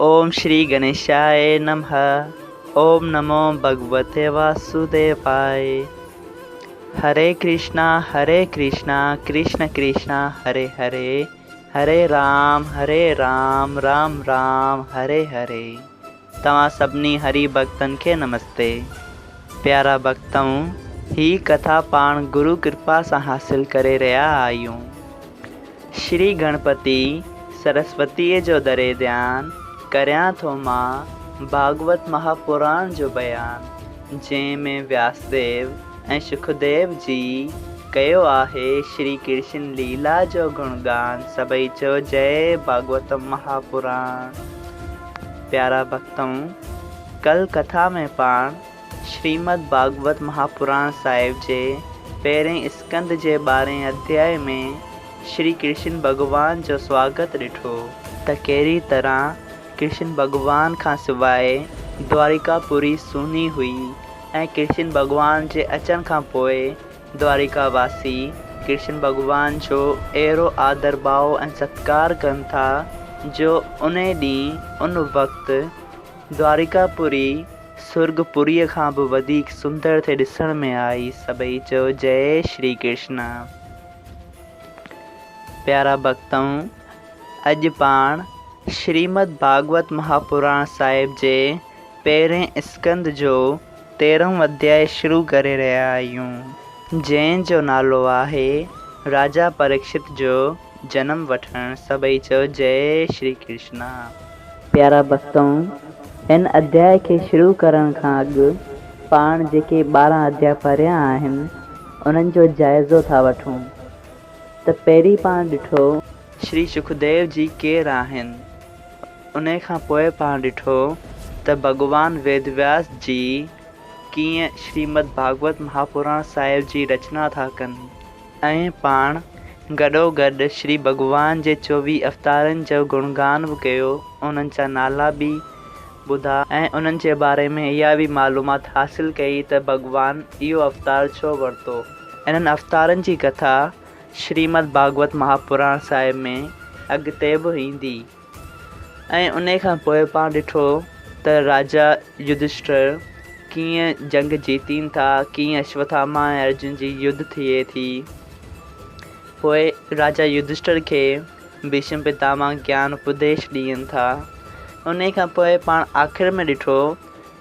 اوم شري گڻيشاء نمھ اوم نمو ڀڳوتي واسوديواء هري ڪرشنا هري ڪرشنا ڪرشن ڪرشنا هري هري هري رام هري رام رام رام هري هري توهان سڀني هري ڀڳتن کي نمستي پيارا ڀڳتؤ هي ڪٿا پاڻ گرو ڪرپا سان حاصل ڪري رهيا آهيون. شري گڻپتي سرسوتيء جو دري ڌيان، ڪريان ٿو مان ڀاڳوت مهاپراڻ جو بيان، جنهن ۾ وياسديو ۽ شڪديو جي ڪيو آهي شري ڪرشن ليلا جو گڻگان، سڀئي چئو جئي ڀاڳوتم مهاپراڻ. پيارا ڀڳتؤ! ڪل ڪٿا ۾ پاڻ شريمد ڀاڳوت مهاپراڻ صاحب جي پهرئين اسڪنڌ جي ٻارهين اڌيائي ۾ شري ڪرشن ڀڳوان جو سواگت ڏٺو ته ڪهڙي طرح ڪرشن ڀڳوان کان سواء دواريڪا پوري سوني هئي ۽ ڪرشن ڀڳوان جي اچڻ کان پوء دواريڪا واسي ڪرشن ڀڳوان جو اهڙو آدر ڀاء ۽ ستڪار ڪن ٿا جو انهي ڏينهن ان وقت دواريڪا پوري سرڳ پوريء کان به وڌيڪ سندر ٿي ڏسڻ ۾ آئي. سڀئي چيو جئي شري ڪرشنا. پيارا ڀڳتؤ! اڄ پاڻ شريمد ڀاڳوت مهاپراڻ صاحب جي پهرين اسڪنڌ جو تيرهون اڌيائي شروع ڪري رهيا آهيون، جنهن جو نالو آهي راجا پريڪشت جو جنم وٺڻ. سڀئي چئو جئي شري ڪرشنا. پيارا ڀڳتؤ! هن اڌياء کي شروع ڪرڻ کان اڳ پاڻ جيڪي 12 اڌياء پڙهيا آهن، انهن جو جائزو ٿا وٺون ته پهرين پاڻ ڏٺو. شري شڪديو جي ڪير آهن؟ انهي کان پوء پاڻ ڏٺو ته ڀڳوان ويدوياس جي ڪيئن شريمد ڀاڳوت مهاپراڻ صاحب جي رچنا ٿا ڪن. ۽ پاڻ گڏوگڏ شري ڀڳوان جي 24 اوتارن جو گڻگان به ڪيو، انهن جا نالا به ٻڌا ۽ انهن جي باري ۾ اها به معلومات حاصل ڪئي ته ڀڳوان اهو اوتار ڇو ورتو. انهن اوتارن جي ڪٿا شريمد ڀاڳوت مهاپراڻ صاحب ۾ اڳتي به ايندي. ۽ انهي کان پوء پاڻ ڏٺو ته راجا يڌشٽر ڪيئن جنگ جيتين ٿا، ڪيئن اشوٿاما ۽ ارجن جي يڌ ٿئي ٿي. پوء راجا يڌشٽر کي ڀيشم پتاما گيان اپديش ڏين ٿا. انهي کان پوء پاڻ آخر ۾ ڏٺو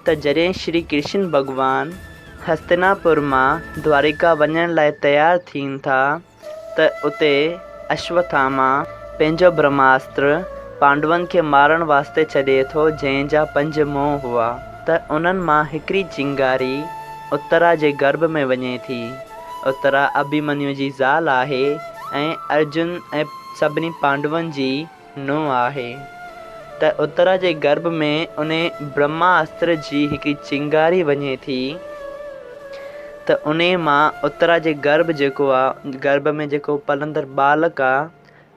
ته جڏهن شري ڪرشن ڀڳوان هستناپور مان دواريڪا وڃڻ لاء تيار ٿين ٿا ته اتي اشوٿاما پنهنجو برهماستر پانڊون کي مارڻ واسطي ڇڏي ٿو جنهن جا پنج منهن هئا ته انهن مان هڪڙي چنگاري اترا جي گرڀ ۾ وڃي ٿي. اترا اڀيمنيو جي زال آهي ۽ ارجن ۽ سڀني پانڊون جي نونهن آهي ته اترا جي گرڀ ۾ انهي برهما استر جي هڪڙي چنگاري وڃي ٿي ته انهي مان اترا جي گرڀ جيڪو آ گرڀ ۾ جيڪو پلندڙ ٻالڪ آ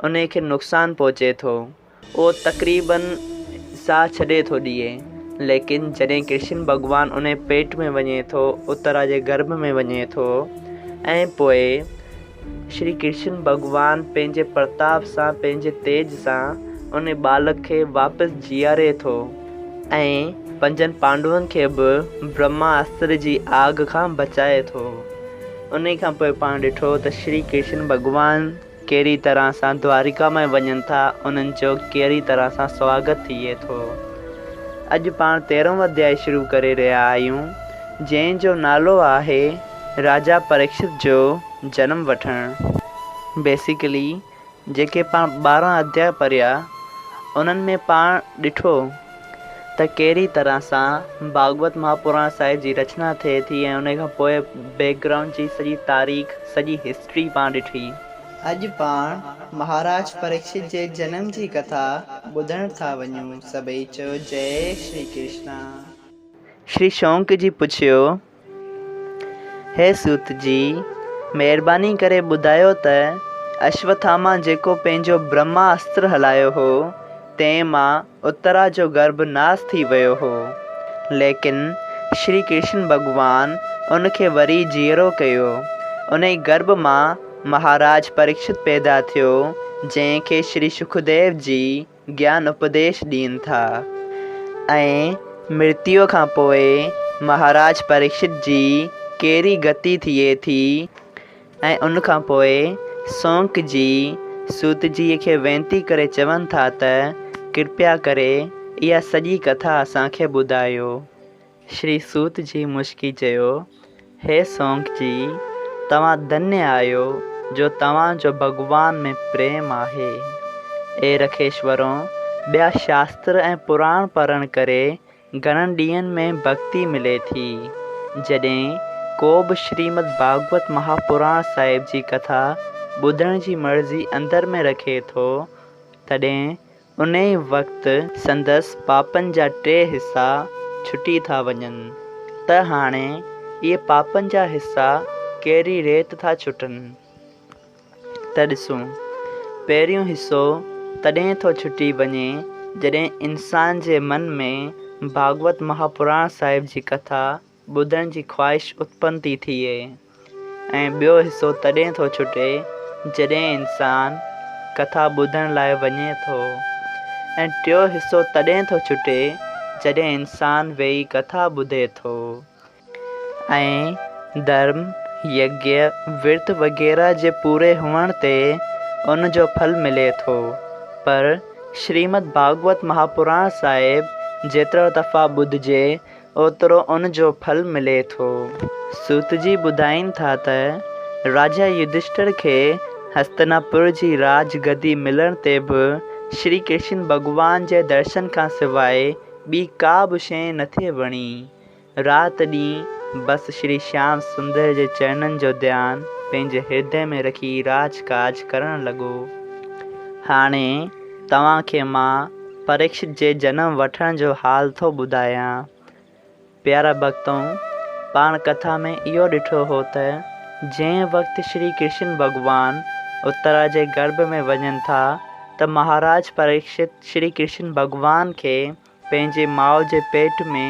انهي کي نقصان پهچي ٿو اهو تقريبن ساهه ڇڏي ٿو ڏئي ليڪن جڏهن ڪرشن ڀڳوان انهي پيٽ ۾ وڃي ٿو اترا جي گرڀ ۾ وڃي ٿو ۽ پوء شري ڪرشن ڀڳوان پنهنجي پرتاب سان پنهنجي تيج سان ان ٻالڪ کي واپس جيئاري ٿو ۽ پنجن پانڊون کي به برهما استر جي آگ کان بچائي ٿو. انهي کان پوء پاڻ ڏٺو ته شري ڪرشن ڀڳوان ڪهڙي طرح سان دوارڪا ۾ وڃن ٿا انهن جو ڪهڙي طرح سان سواگت ٿئي ٿو. اڄ پاڻ تيرهون اڌيائي شروع ڪري رهيا آهيون جنهن جو نالو آهي راجا پريڪشت جو جنم وٺڻ. بيسيڪلي جيڪي پاڻ 12 اڌياء پڙهيا انهن ۾ پاڻ ڏٺو ته ڪهڙي طرح سان ڀاڳوت مهاپراڻ صاحب جي رچنا ٿئي ٿي ۽ ان کان پوء بيڪ گرائونڊ جي سڄي تاريخ سڄي هسٽري پاڻ ڏٺي. اڄ پاڻ مهاراج پريڪشت جي جنم جي ڪٿا ٻڌڻ ٿا وڃون سڀئي چئو جئي شري ڪرشنا. شري شونق جي پڇيو. هي سوت جي! مهرباني ڪري ٻڌايو ته اشوٿاما جيڪو پنهنجو برهما استر هلايو هو، تنهن مان اترا جو گرڀ ناس ٿي ويو هو. ليڪن شري ڪرشن ڀڳوان ان کي وري جيئرو ڪيو. انهي گرڀ مان مهاراج پريڪشت پيدا ٿيو، جنهن کي شري شڪديو جي گيان اپديش ڏين ٿا ۽ مرتيو کان پوء مهاراج پريڪشت جي ڪهڙي گتي ٿئي ٿي ۽ ان کان پوء سونڪ جي سوت جيء کي وينتي ڪري چون ٿا ته ڪرپيا ڪري اها سڄي ڪٿا اسان کي ٻڌايو. شري سوت جي مشڪي چيو، هي سونڪ جي! توهان ڌنيه آهيو جو توهان جو ڀڳوان ۾ پريم آهي. اي رکيشورو! ٻيا شاستر ۽ پراڻ پڙهڻ ڪري گهڻن ڏينهن ۾ ڀڳتي ملي ٿي. جڏهن ڪو به شريمد ڀاڳوت مهاپراڻ صاحب جي ڪٿا ٻڌڻ جي مرضي اندر ۾ رکي ٿو، تڏهن انهي وقت سندس پاپن جا ٽي حصا ڇٽي ٿا وڃن. ته هاڻي اهي پاپن جا حصا ڪهڙي ريت ٿا ڇٽن؟ ته ڏسون، پهريون حصو تڏهن ٿو ڇٽي وڃي جڏهن انسان جي من ۾ ڀاڳوت مهاپراڻ صاحب جي ڪٿا ٻڌڻ جي خواهش اتپن ٿي ٿئي ۽ ٻيو حصو تڏهن ٿو ڇٽي جڏهن انسان ڪٿا ٻڌڻ لاء وڃي ٿو ۽ ٽيو حصو تڏهن ٿو ڇٽي جڏهن انسان ويهي ڪٿا ٻڌي ٿو. ۽ ڌرم، يگيه، ورت وغيره جي پوري هئڻ تي ان جو ڦل ملي ٿو. پر شريمد ڀاڳوت مهاپراڻ صاحب جيترا دفعا ٻڌجي اوترو ان جو ڦل ملي ٿو. سوت جي ٻڌائين ٿا ته راجا يڌشٽر کي هستناپور جي راج گدي ملڻ تي به شري ڪرشن ڀڳوان جي درشن کان سواء ٻي ڪا به شيء نٿي وڻي. رات ڏينهن بس شري شيام سندر جي چرنن جو ڌيان پنهنجي هردي ۾ رکي راڄ ڪاڄ ڪرڻ لڳو. هاڻي توهان کي مان پريڪشت جي جنم وٺڻ جو حال ٿو ٻڌايان. پيارا ڀڳتؤ! پاڻ ڪٿا ۾ اهو ڏٺو هو ته جنهن وقت شري ڪرشن ڀڳوان اترا جي گرڀ ۾ وڃن ٿا ته مهاراج پريڪشت شري ڪرشن ڀڳوان کي پنهنجي ماء جي پيٽ ۾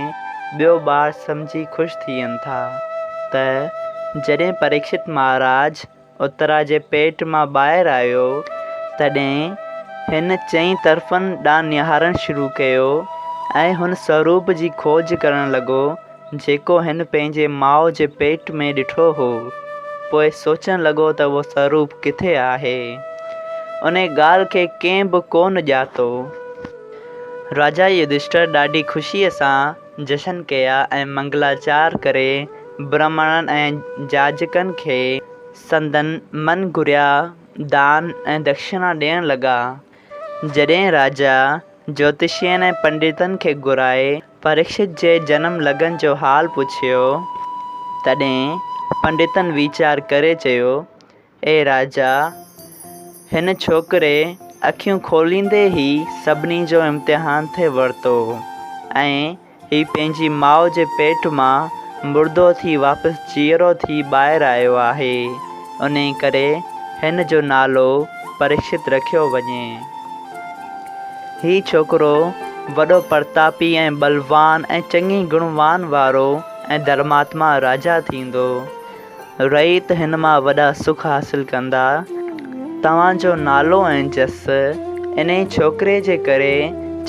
ٻيو ٻار سمجهي خوش ٿين ٿا ته جڏهن پريڪشت مهاراج اترا جي پيٽ مان ٻاهر آيو تڏهن هن چئين طرفن ڏانهن نهارڻ شروع ڪيو ۽ هن سوروپ جي کوج ڪرڻ لڳو جيڪو هن پنهنجي ماء جي پيٽ ۾ ڏٺو هو. پوء سوچڻ لڳو ته اهو سوروپ ڪٿي آهي؟ انهي ڳالهه کي ڪنهن به ڪونه ڄاتو. راجا يڌشٽر ڏاڍي خوشيء سان جشن ڪيا ۽ منگلاچار ڪري برهمڻن ۽ جاجڪن کي سندن من گهريا دان ۽ دکشڻا ڏيڻ لڳا. جڏهن راجا جوتشين ۽ پنڊتن کي گهرائي پريڪشت جي جنم لگن جو حال پڇيو، تڏهن پنڊتن ويچار ڪري چيو، اي راجا! هن ڇوڪري اکيون کوليندي ئي سڀني جو امتحان ٿي ورتو ۽ هي پنهنجي ماء جي پيٽ مان مردو ٿي واپس جيئرو ٿي ٻاهر آيو آهي، انهي ڪري هن جو نالو پريڪشت رکيو وڃي. هي ڇوڪرو وڏو پرتاپي ۽ ٻلوان ۽ چڱي گڻوان وارو ۽ ڌرماتما راجا ٿيندو. رعيت هن مان وڏا سک حاصل ڪندا. توهان جو نالو ۽ جس انهي ڇوڪري جي ڪري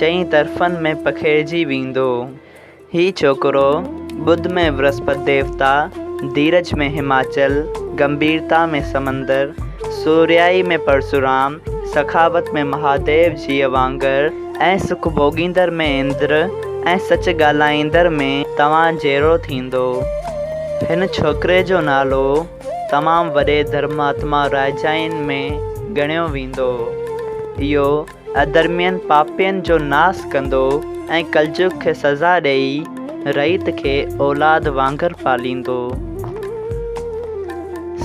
چئين طرفن ۾ پکيڙجي ويندو. هي ڇوڪرو ٻڌ ۾ برهسپت ديوتا، ڌيرج ۾ هماچل، گنڀيرتا ۾ سمندر، سورهيائي ۾ پرسورام، سخاوت ۾ مهاديو جيء وانگر ۽ سک ڀوڳيندڙ ۾ اندر ۽ سچ ڳالهائيندڙ ۾ توهان جهڙو ٿيندو. هن ڇوڪري جو نالو تمام وڏي ڌرماتما راجائن ۾ ڳڻيو ويندو. اهو اڌرمين پاپين جو ناس ڪندو ۽ ڪلجگ کي سزا ڏيئي رعيت کي اولاد وانگر پاليندو.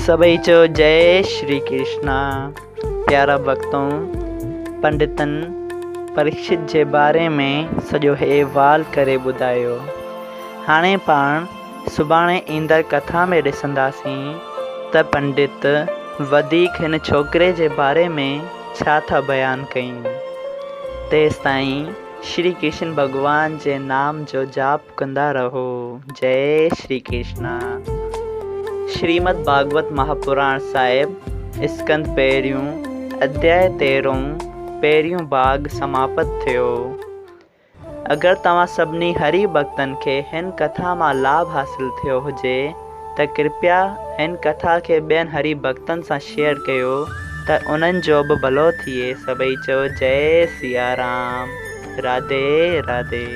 سڀئي چئو جئي شري ڪرشنا. پيارا ڀڳتؤ! پنڊتن پريڪشت جي باري ۾ سڄو احوال ڪري ٻڌايو. هاڻي پاڻ سڀاڻي ايندڙ ڪٿا ۾ ڏسنداسين ته پنڊت وڌيڪ هن ڇوڪري جي باري ۾ ڇا ٿا بيان ڪين. تيستائين شري ڪرشن ڀڳوان جي نام جو جاپ ڪندا رهو. جئي شري ڪرشنا. شريمد ڀاڳوت مهاپراڻ صاحب اسڪنڌ پهريون اڌياء تيرهون پهريون ڀاڳ سماپت ٿيو. اگر توهان سڀني هري ڀڳتن کي هن ڪٿا مان لاڀ حاصل ٿيو هجي ته ڪرپيا هن ڪٿا کي ٻين هري ڀڳتن سان شيئر ڪيو ته انهن جو به ڀلو ٿئي. سڀئي چئو جئي سيارام. راڌي راڌي.